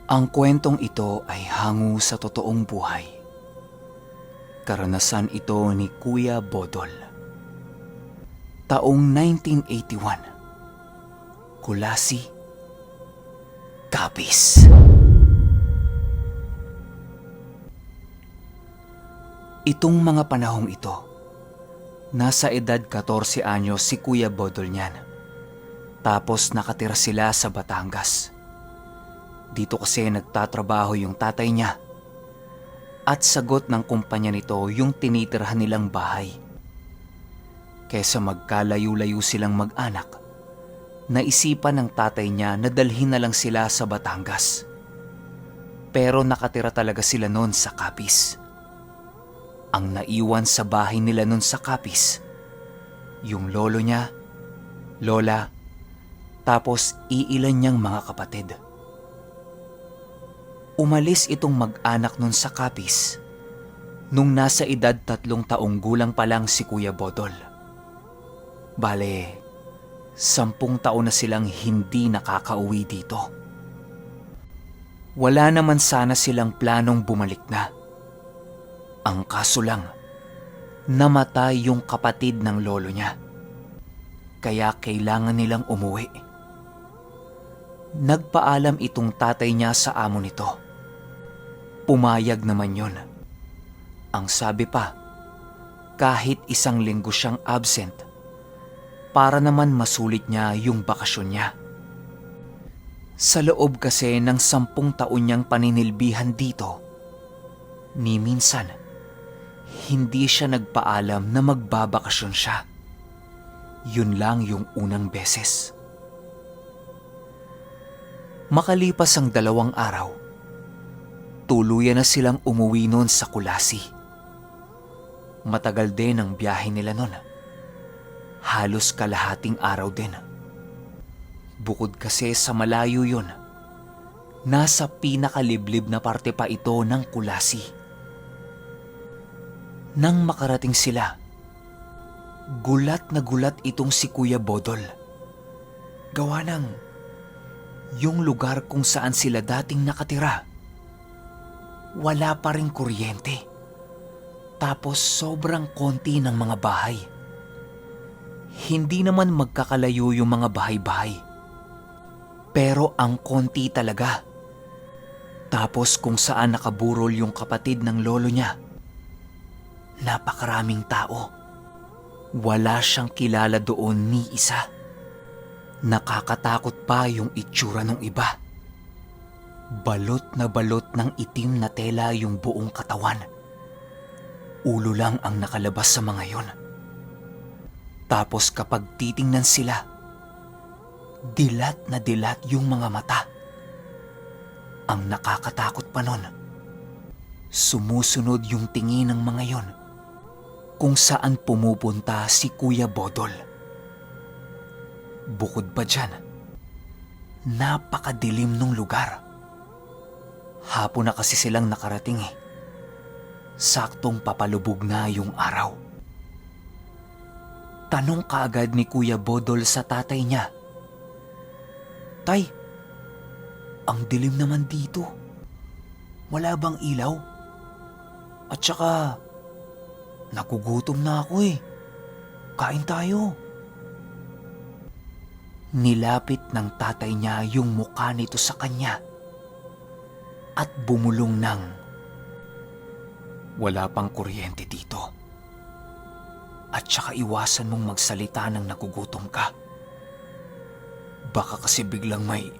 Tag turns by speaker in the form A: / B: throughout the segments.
A: Ang kwentong ito ay hango sa totoong buhay. Karanasan ito ni Kuya Bodol. Taong 1981. Culasi, Capiz. Itong mga panahong ito, nasa edad 14 anyos si Kuya Bodol niyan. Tapos nakatira sila sa Batangas. Dito kasi nagtatrabaho yung tatay niya. At sagot ng kumpanya nito yung tinitirhan nilang bahay. Kesa magkalayo-layo silang mag-anak, naisipan ng tatay niya na dalhin na lang sila sa Batangas. Pero nakatira talaga sila noon sa Capiz. Ang naiwan sa bahay nila noon sa Capiz, yung lolo niya, lola, tapos iilan niyang mga kapatid. Umalis itong mag-anak noon sa Capiz nung nasa edad 3 taong gulang pa lang si Kuya Bodol. Bale, 10 taon na silang hindi nakakauwi dito. Wala naman sana silang planong bumalik na. Ang kaso lang, namatay yung kapatid ng lolo niya. Kaya kailangan nilang umuwi. Nagpaalam itong tatay niya sa amo nito. Pumayag naman yun. Ang sabi pa, kahit isang linggo siyang absent, para naman masulit niya yung bakasyon niya. Sa loob kasi ng 10 taon niyang paninilbihan dito, ni minsan, hindi siya nagpaalam na magbabakasyon siya. Yun lang yung unang beses. Makalipas ang 2 araw, tuluyan na silang umuwi noon sa Culasi. Matagal din ang biyahe nila noon. Halos kalahating araw din. Bukod kasi sa malayo yun, nasa pinakaliblib na parte pa ito ng Culasi. Nang makarating sila, gulat na gulat itong si Kuya Bodol. Gawa ng yung lugar kung saan sila dating nakatira, wala pa rin kuryente. Tapos sobrang konti ng mga bahay. Hindi naman magkakalayo yung mga bahay-bahay. Pero ang konti talaga. Tapos kung saan nakaburol yung kapatid ng lolo niya, napakaraming tao. Wala siyang kilala doon ni isa. Nakakatakot pa yung itsura ng iba. Balot na balot ng itim na tela yung buong katawan. Ulo lang ang nakalabas sa mga yon. Tapos kapag titingnan sila, dilat na dilat yung mga mata. Ang nakakatakot pa nun, sumusunod yung tingin ng mga yon kung saan pumupunta si Kuya Bodol. Bukod pa dyan, napakadilim nung lugar. Hapon na kasi silang nakarating eh. Saktong papalubog na yung araw. Tanong kaagad ni Kuya Bodol sa tatay niya. Tay, ang dilim naman dito. Wala bang ilaw? At saka, nagugutom na ako eh. Kain tayo. Nilapit ng tatay niya yung mukha nito sa kanya at bumulong ng, Wala pang kuryente dito. At saka iwasan mong magsalita ng nagugutom ka. Baka kasi biglang may...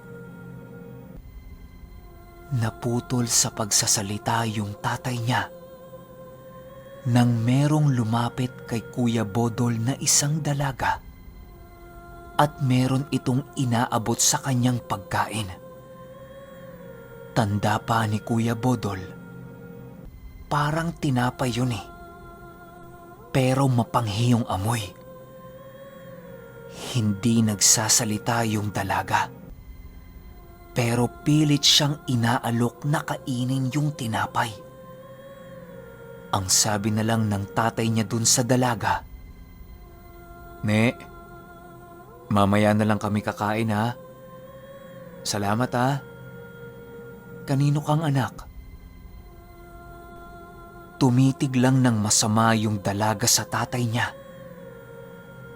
A: Naputol sa pagsasalita yung tatay niya nang merong lumapit kay Kuya Bodol na isang dalaga at meron itong inaabot sa kanyang pagkain. Tanda pa ni Kuya Bodol, parang tinapay yun eh. Pero mapanghi yung amoy. Hindi nagsasalita yung dalaga. Pero pilit siyang inaalok na kainin yung tinapay. Ang sabi na lang ng tatay niya dun sa dalaga, Ne, mamaya na lang kami kakain ha. Salamat ha. Kanino kang anak?" Tumitig lang ng masama yung dalaga sa tatay niya.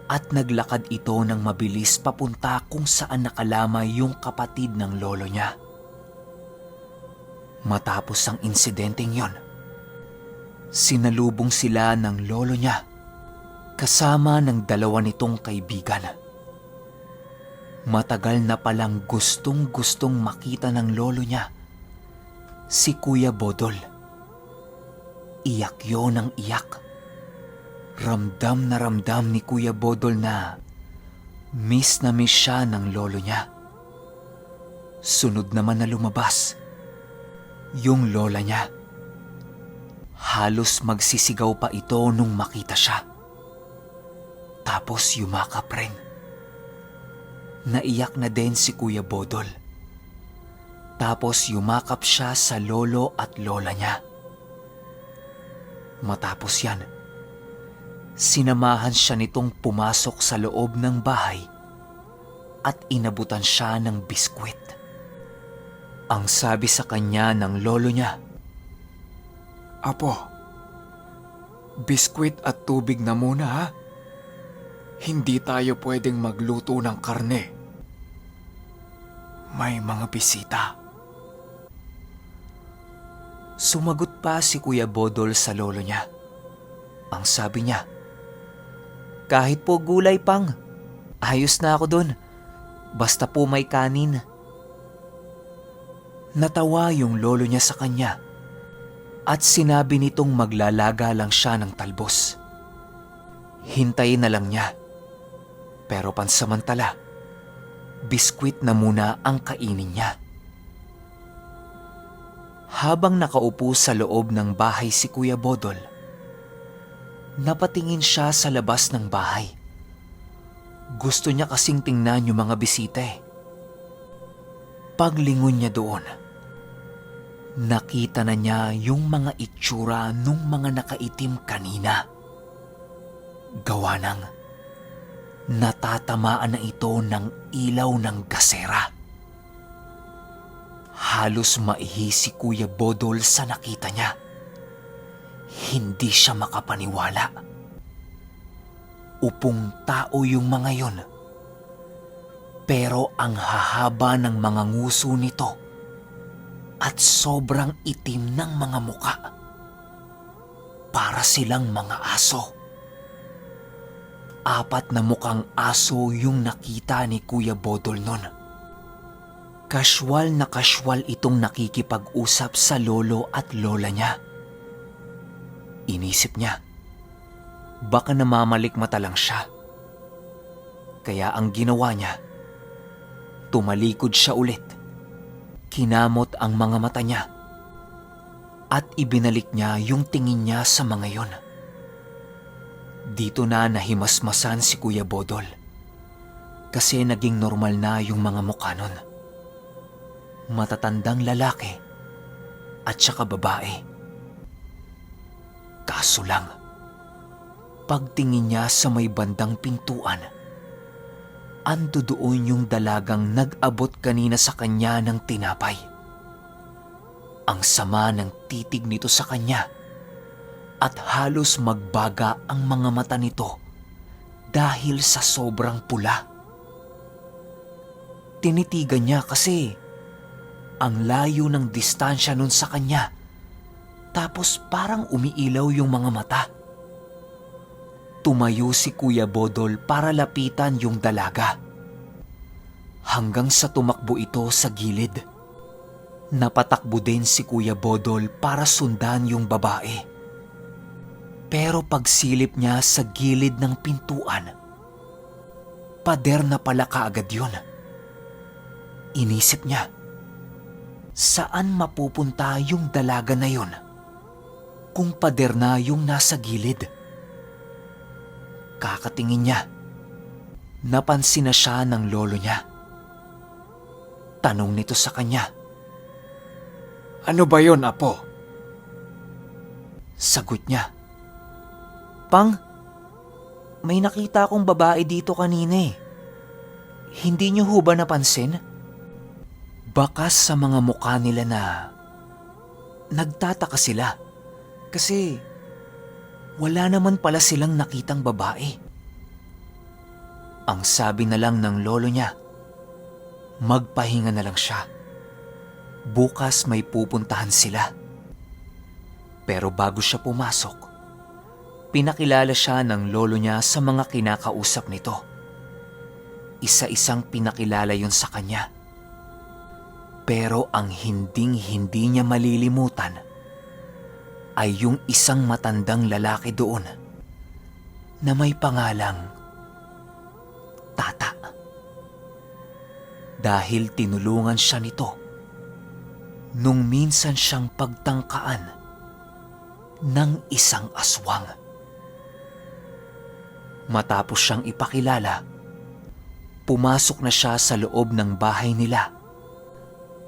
A: At naglakad ito ng mabilis papunta kung saan nakalamay yung kapatid ng lolo niya. Matapos ang insidenteng yon, sinalubong sila ng lolo niya kasama ng dalawa nitong kaibigan. Matagal na palang gustong-gustong makita ng lolo niya si Kuya Bodol. Iyak yon ng iyak. Ramdam na ramdam ni Kuya Bodol na miss siya ng lolo niya. Sunod naman na lumabas yung lola niya. Halos magsisigaw pa ito nung makita siya. Tapos yumakap rin. Naiyak na din si Kuya Bodol. Tapos yumakap siya sa lolo at lola niya. Matapos yan, sinamahan siya nitong pumasok sa loob ng bahay at inabutan siya ng biskwit. Ang sabi sa kanya ng lolo niya,
B: "Apo, biskwit at tubig na muna, ha. Hindi tayo pwedeng magluto ng karne. May mga bisita."
A: Sumagot pa si Kuya Bodol sa lolo niya. Ang sabi niya, "Kahit po gulay, Pang, ayos na ako dun. Basta po may kanin." Natawa yung lolo niya sa kanya at sinabi nitong maglalaga lang siya ng talbos. Hintayin na lang niya. Pero pansamantala, biskwit na muna ang kainin niya. Habang nakaupo sa loob ng bahay si Kuya Bodol, napatingin siya sa labas ng bahay. Gusto niya kasing tingnan yung mga bisita eh. Paglingon niya doon, nakita na niya yung mga itsura nung mga nakaitim kanina. Gawa ng natatamaan na ito ng ilaw ng gasera. Halos maihi si Kuya Bodol sa nakita niya. Hindi siya makapaniwala. Upong tao yung mga yon. Pero ang hahaba ng mga nguso nito at sobrang itim ng mga muka. Para silang mga aso. Apat na mukhang aso yung nakita ni Kuya Bodol nun. Casual na casual itong nakikipag-usap sa lolo at lola niya. Inisip niya, baka namamalikmata lang siya. Kaya ang ginawa niya, tumalikod siya ulit. Kinamot ang mga mata niya at ibinalik niya yung tingin niya sa mga yon. Dito na nahimasmasan si Kuya Bodol kasi naging normal na yung mga mukha nun. Matatandang lalaki at saka babae. Kaso lang, pagtingin niya sa may bandang pintuan, ando doon yung dalagang nag-abot kanina sa kanya ng tinapay. Ang sama ng titig nito sa kanya at halos magbaga ang mga mata nito dahil sa sobrang pula. Tinitigan niya kasi ang layo ng distansya nun sa kanya, tapos parang umiilaw yung mga mata. Tumayo si Kuya Bodol para lapitan yung dalaga. Hanggang sa tumakbo ito sa gilid. Napatakbo din si Kuya Bodol para sundan yung babae. Pero pagsilip niya sa gilid ng pintuan, pader na pala kaagad yun. Inisip niya, saan mapupunta yung dalaga na yun kung pader na yung nasa gilid? Kakatingin niya, napansin na siya ng lolo niya. Tanong nito sa kanya,
B: "Ano ba yon, apo?"
A: Sagot niya, "Pang, may nakita akong babae dito kanina eh. Hindi niyo ho ba napansin?" Bakas sa mga mukha nila na nagtataka sila kasi wala naman pala silang nakitang babae. Ang sabi na lang ng lolo niya, magpahinga na lang siya. Bukas may pupuntahan sila. Pero bago siya pumasok, pinakilala siya ng lolo niya sa mga kinakausap nito. Isa-isang pinakilala yon sa kanya. Pero ang hinding-hindi niya malilimutan ay yung isang matandang lalaki doon na may pangalang Tata. Dahil tinulungan siya nito nung minsan siyang pagtangkaan ng isang aswang. Matapos siyang ipakilala, pumasok na siya sa loob ng bahay nila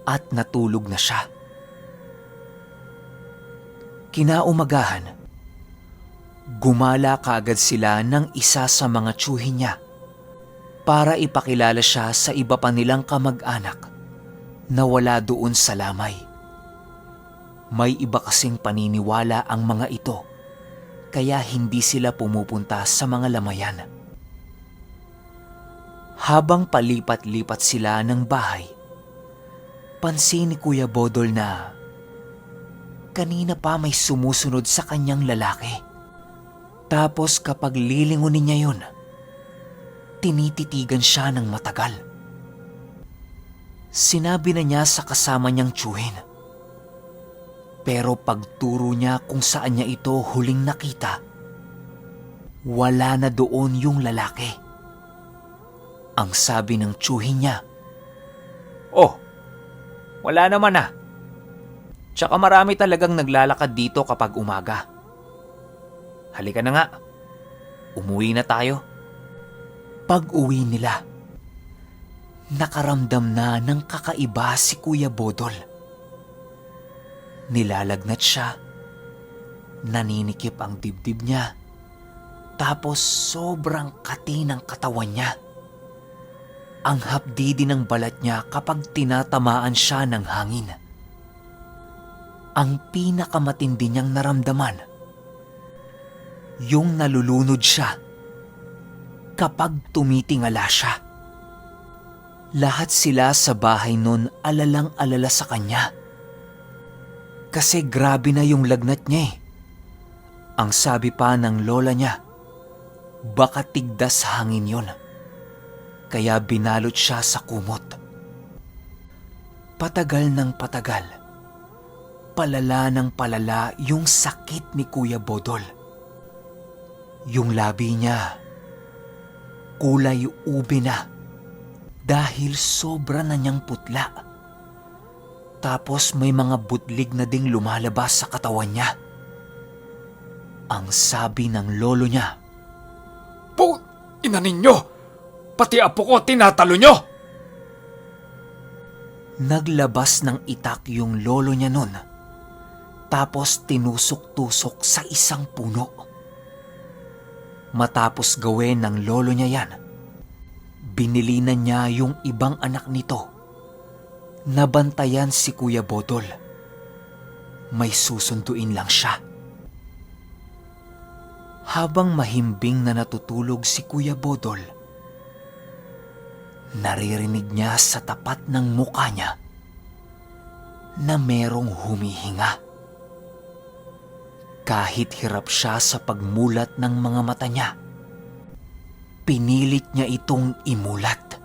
A: at natulog na siya. Kinaumagahan, gumala kaagad sila ng isa sa mga tiyuhin niya para ipakilala siya sa iba pa nilang kamag-anak na wala doon sa lamay. May iba kasing paniniwala ang mga ito, kaya hindi sila pumupunta sa mga lamayan. Habang palipat-lipat sila ng bahay, pansin ni Kuya Bodol na kanina pa may sumusunod sa kanyang lalaki. Tapos kapag lilingunin niya yun, tinititigan siya ng matagal. Sinabi na niya sa kasama niyang tiyuhin. Pero pagturo niya kung saan niya ito huling nakita, wala na doon yung lalaki. Ang sabi ng tiyuhin niya, "Oh, wala naman ah. Tsaka marami talagang naglalakad dito kapag umaga. Halika na nga, umuwi na tayo." Pag uwi nila, nakaramdam na ng kakaiba si Kuya Bodol. Nilalagnat siya, naninikip ang dibdib niya, tapos sobrang kati ng katawan niya. Ang hapdi din ng balat niya kapag tinatamaan siya ng hangin. Ang pinakamatindi niyang naramdaman, yung nalulunod siya kapag tumitingala siya. Lahat sila sa bahay nun alalang-alala sa kanya. Kasi grabe na yung lagnat niya eh. Ang sabi pa ng lola niya, baka tigdas hangin yon. Kaya binalot siya sa kumot. Patagal ng patagal, palala ng palala yung sakit ni Kuya Bodol. Yung labi niya, kulay ube na dahil sobra na niyang putla. Tapos may mga butlig na ding lumalabas sa katawan niya. Ang sabi ng lolo niya,
B: "Pu, ina ninyo! Pati apo ko tinatalo nyo!"
A: Naglabas ng itak yung lolo niya nun. Tapos tinusok-tusok sa isang puno. Matapos gawin ng lolo niya yan, binilinan niya yung ibang anak nito na bantayan si Kuya Bodol. May susunduin lang siya. Habang mahimbing na natutulog si Kuya Bodol, naririnig niya sa tapat ng mukha niya na merong humihinga. Kahit hirap siya sa pagmulat ng mga mata niya, pinilit niya itong imulat.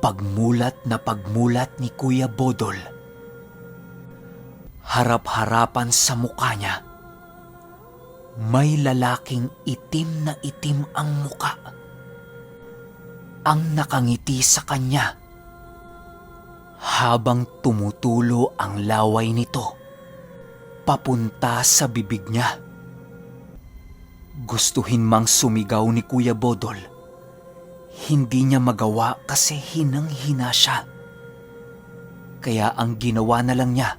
A: Pagmulat na pagmulat ni Kuya Bodol, harap-harapan sa mukha niya, may lalaking itim na itim ang mukha ang nakangiti sa kanya habang tumutulo ang laway nito papunta sa bibig niya. Gustuhin mang sumigaw ni Kuya Bodol, hindi niya magawa kasi hinang-hina siya. Kaya ang ginawa na lang niya,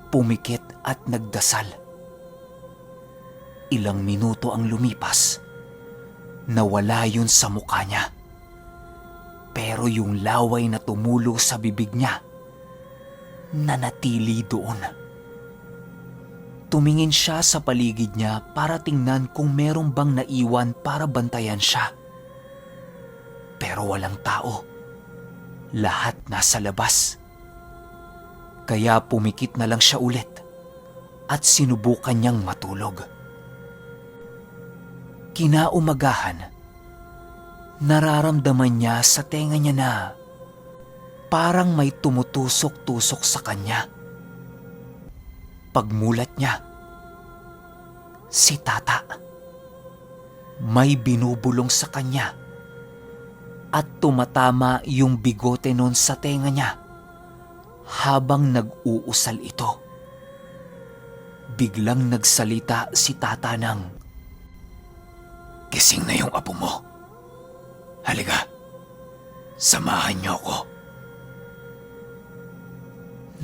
A: pumikit at nagdasal. Ilang minuto ang lumipas, nawala yun sa mukha niya. Pero yung laway na tumulo sa bibig niya, nanatili doon. Tumingin siya sa paligid niya para tingnan kung meron bang naiwan para bantayan siya. Pero walang tao. Lahat nasa labas. Kaya pumikit na lang siya ulit at sinubukan niyang matulog. Kinaumagahan, nararamdaman niya sa tenga niya na parang may tumutusok-tusok sa kanya. Pagmulat niya, si Tata. May binubulong sa kanya at tumatama yung bigote nun sa tenga niya habang nag-uusal ito. Biglang nagsalita si Tata ng, "Gising na yung apo mo. Halika, samahan niyo ako."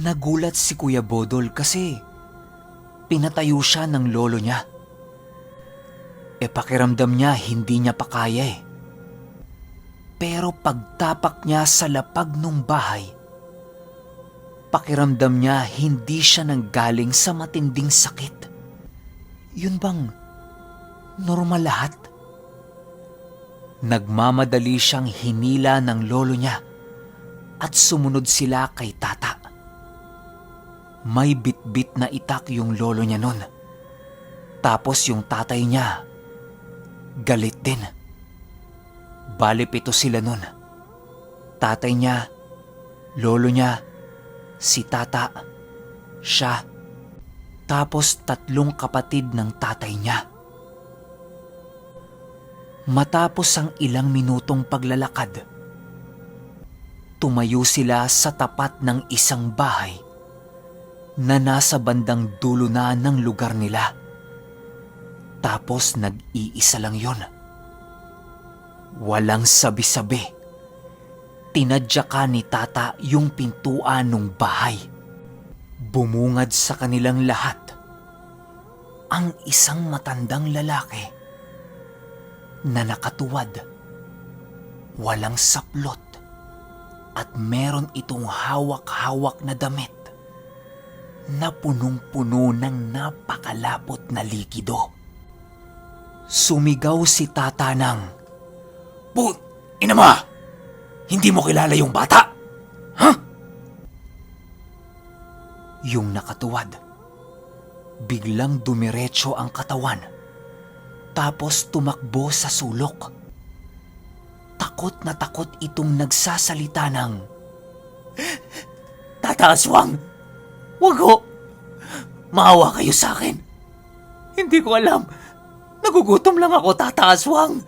A: Nagulat si Kuya Bodol kasi pinatayo siya ng lolo niya. E pakiramdam niya, hindi niya pa kaya eh. Pero pagtapak niya sa lapag ng bahay, pakiramdam niya hindi siya nanggaling sa matinding sakit. Yun bang normal lahat? Nagmamadali siyang hinila ng lolo niya at sumunod sila kay Tata. May bitbit na itak yung lolo niya nun. Tapos yung tatay niya, galit din. Bale 7 sila nun. Tatay niya, lolo niya, si Tata, siya, tapos 3 kapatid ng tatay niya. Matapos ang ilang minutong paglalakad, tumayo sila sa tapat ng isang bahay na nasa bandang dulo na ng lugar nila. Tapos nag-iisa lang yon. Walang sabi-sabi. Tinadyakan ni Tata yung pintuan ng bahay. Bumungad sa kanilang lahat ang isang matandang lalaki na nakatuwad, walang saplot, at meron itong hawak-hawak na damit na punong-puno ng napakalapot na likido. Sumigaw si Tata ng, "Put, ina mo! Hindi mo kilala yung bata? Ha?" Yung nakatuwad, biglang dumiretso ang katawan, tapos tumakbo sa sulok. Takot na takot itong nagsasalita ng, "Tata Aswang, wag ho! Maawa kayo sa akin. Hindi ko alam. Nagugutom lang ako, Tata Aswang."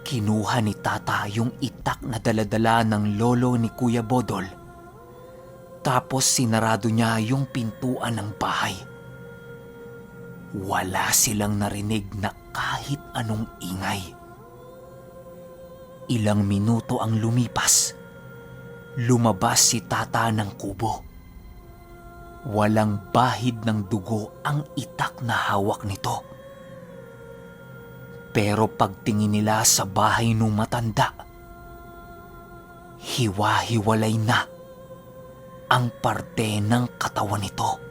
A: Kinuha ni Tata yung itak na daladala ng lolo ni Kuya Bodol. Tapos sinarado niya yung pintuan ng bahay. Wala silang narinig na kahit anong ingay. Ilang minuto ang lumipas. Lumabas si Tata ng kubo. Walang bahid ng dugo ang itak na hawak nito. Pero pagtingin nila sa bahay nung matanda, hiwa-hiwalay na ang parte ng katawan nito.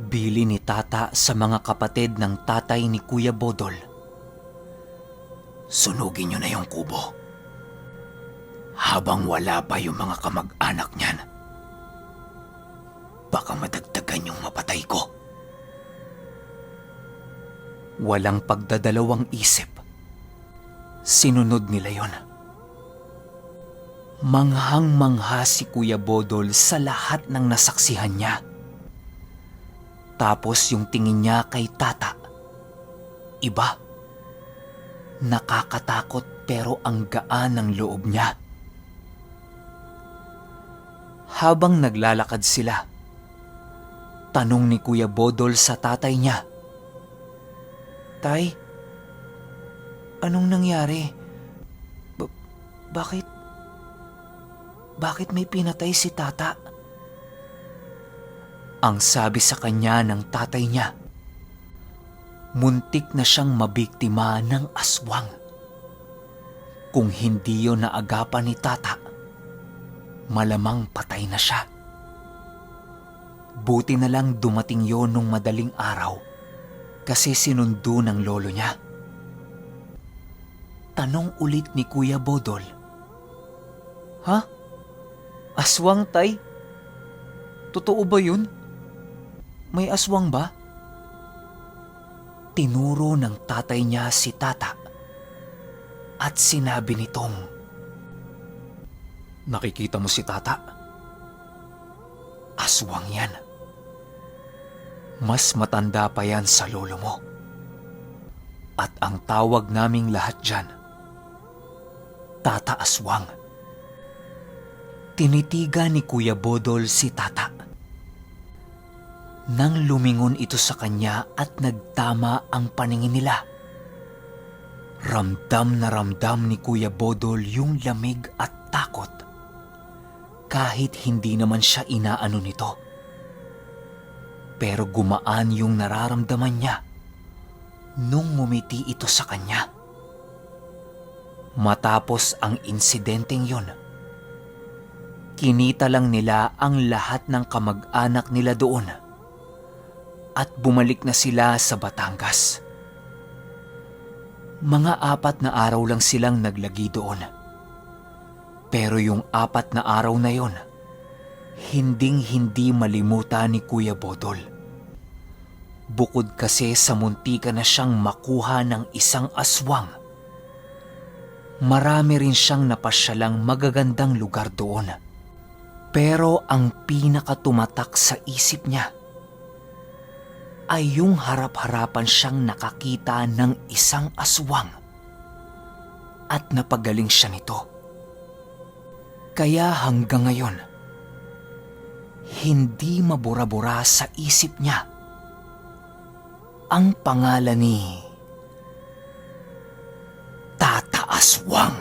A: Bilin ni Tata sa mga kapatid ng tatay ni Kuya Bodol, "Sunugin niyo na yung kubo habang wala pa yung mga kamag-anak niyan. Baka madagdagan yung mapatay ko." Walang pagdadalawang isip. Sinunod nila yon. Manghang-mangha si Kuya Bodol sa lahat ng nasaksihan niya. Tapos yung tingin niya kay Tata, iba. Nakakatakot pero ang gaan ng loob niya. Habang naglalakad sila, tanong ni Kuya Bodol sa tatay niya, "Tay, anong nangyari? Bakit may pinatay si Tata?" Ang sabi sa kanya ng tatay niya, muntik na siyang mabiktima ng aswang. Kung hindi yon naagapan ni Tata, malamang patay na siya. Buti na lang dumating yon nung madaling araw kasi sinundo ng lolo niya. Tanong ulit ni Kuya Bodol. Ha? Aswang, tay? Totoo ba yun? May aswang ba? Tinuro ng tatay niya si Tata at sinabi nitong, "Nakikita mo si Tata? Aswang yan. Mas matanda pa yan sa lolo mo. At ang tawag naming lahat dyan, Tata Aswang." Tinitigan ni Kuya Bodol si Tata. Nang lumingon ito sa kanya at nagtama ang paningin nila, ramdam na ramdam ni Kuya Bodol yung lamig at takot kahit hindi naman siya inaano nito. Pero gumaan yung nararamdaman niya nung ngumiti ito sa kanya. Matapos ang insidenteng yun, kinita lang nila ang lahat ng kamag-anak nila doon at bumalik na sila sa Batangas. Mga 4 na araw lang silang naglagi doon. Pero yung 4 na araw na yon, hinding-hindi malimutan ni Kuya Bodol. Bukod kasi sa muntika na siyang makuha ng isang aswang, marami rin siyang napasyalang magagandang lugar doon. Pero ang pinakatumatak sa isip niya ay yung harap-harapan siyang nakakita ng isang aswang at napagaling siya nito. Kaya hanggang ngayon, hindi mabura-bura sa isip niya ang pangalan ni Tata Aswang.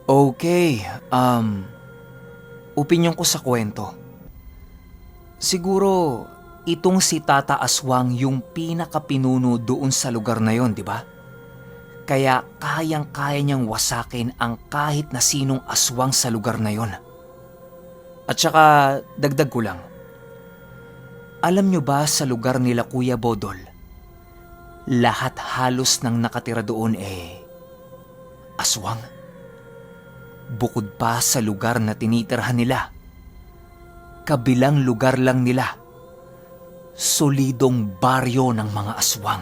A: Okay, opinyon ko sa kwento. Siguro, itong si Tata Aswang yung pinakapinuno doon sa lugar na yon, di ba? Kaya kayang-kaya niyang wasakin ang kahit na sinong aswang sa lugar na yon. At saka, dagdag ko lang. Alam nyo ba sa lugar nila Kuya Bodol, lahat halos ng nakatira doon aswang? Bukod pa sa lugar na tinitirhan nila, kabilang lugar lang nila, solidong baryo ng mga aswang.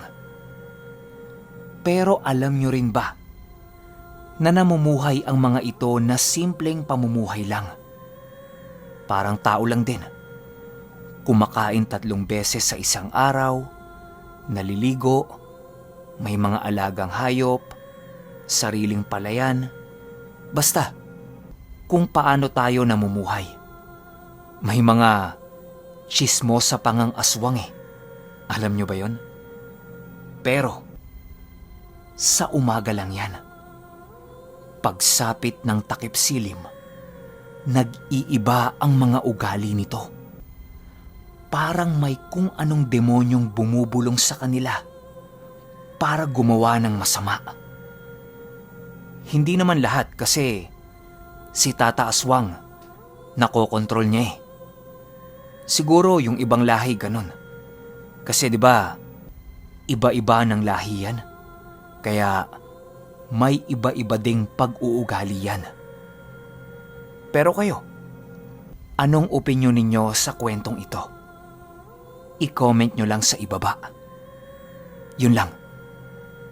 A: Pero alam nyo rin ba na namumuhay ang mga ito na simpleng pamumuhay lang? Parang tao lang din. Kumakain 3 beses sa isang araw, naliligo, may mga alagang hayop, sariling palayan, basta kung paano tayo namumuhay. May mga chismosa pangang aswang. Alam nyo ba yon? Pero sa umaga lang yan. Pagsapit ng takip silim, nag-iiba ang mga ugali nito. Parang may kung anong demonyong bumubulong sa kanila para gumawa ng masama. Hindi naman lahat kasi si Tata Aswang nakokontrol niya. Siguro yung ibang lahi ganun. Kasi 'di ba, iba-iba ng lahi yan. Kaya may iba-iba ding pag-uugali yan. Pero kayo, anong opinyon ninyo sa kwentong ito? I-comment nyo lang sa ibaba. Yun lang.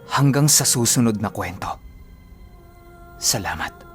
A: Hanggang sa susunod na kwento. Salamat.